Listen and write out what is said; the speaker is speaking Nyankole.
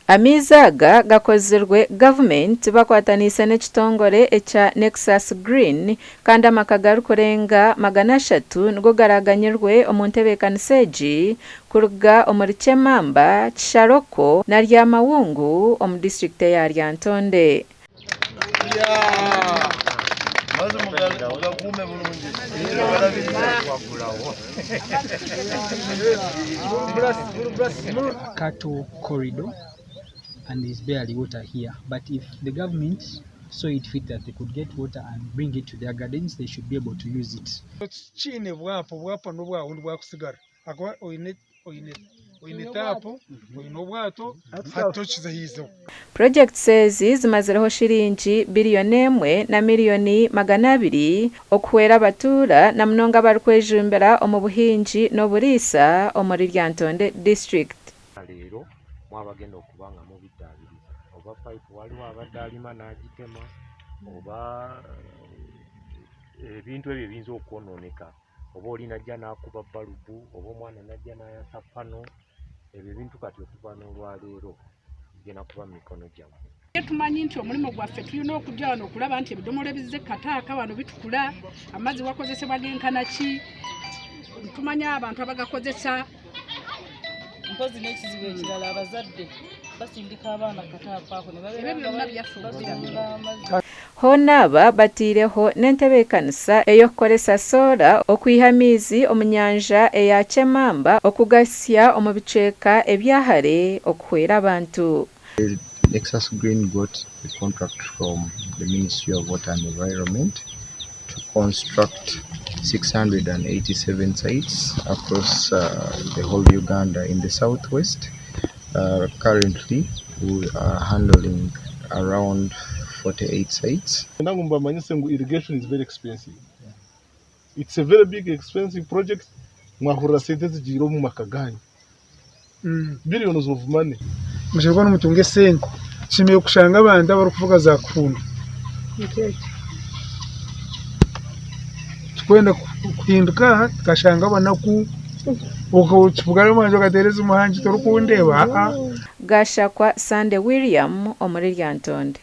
Amaizi aga gakozirwe gavumenti bakwataniise n'ekitongore ekya Nexus Green kandi amaka garikurenga 300 nigo garaganyirwe omu ntebeekanisa egi kuruga omuri Kyemamba, Kisharoko na Ryamawungu omu disiturikiti eya Lyantonde. Cattle corridor and there is barely water here but if the government saw it fit that they could get water and bring it to their gardens they should be able to use it. Tikiine bwapa, obwapa n'obwa wundi bwakusigara ahakuba oine oine oine taapu, oine obwato hati tokiza ah'iziba. Purogyekiti ezi zimazireho shiringi biriyoni emwe na miriyoni 200 okuhwera abatuura na munonga abarikwejumbira omu buhingi n'oburiisa omuri Lyantonde disiturikiti. Leero mwabagenda okuba nga mubiddaabiriza oba pipe waliwo abadde alima n'agitema oba ebintu ebyo ebiyinza okwonooneka oba oli n'ajja n'akuba balubu oba omwana n'ajja n'ayasa pano ebyo ebintu kati okuva n'olwaleero bigenda kuba mu mikono gyammwe. Tumanyi nti omulimu gwaffe tulina okujja wano okulaba nti ebidomola ebizze kataaka wano bitukula, amazzi wakozesebwa genkana ki, tumanya abantu abagakozesa. Mpozi n'ekizibu ekirala abazadde basindika abaana kataaka ako ne babeera Ebyo byonna byaffe okubirabira. amazzi. Hoona aba bataireho n'entebeekanisa ey'okukoresa soora okwiha amaizi omu nyanja eya Kyemamba okugahitsya omu bicweka ebya hare okuhwera abantu. Nexus Green got the contract from the Ministry of Water and Environment to construct 687 sites across the whole Uganda in the southwest. Currently we are handling around 48 sites. Niinyenda ngu mbamanyise ngu irrigation is very expensive. It's a very big expensive project mwahurira sente ezigiire omu maka gaanyu. Billions of money. Mushemereire kuba nimutunga esente. Tushemereire kushanga abantu abarikuvuga za kuhunda. Tikwenda kuhinduka aha tukashanga abanaku okibugana omuhangi okateera esimu Hangi torikundeeba. Gashakwa Sunday William omuri Lyantonde.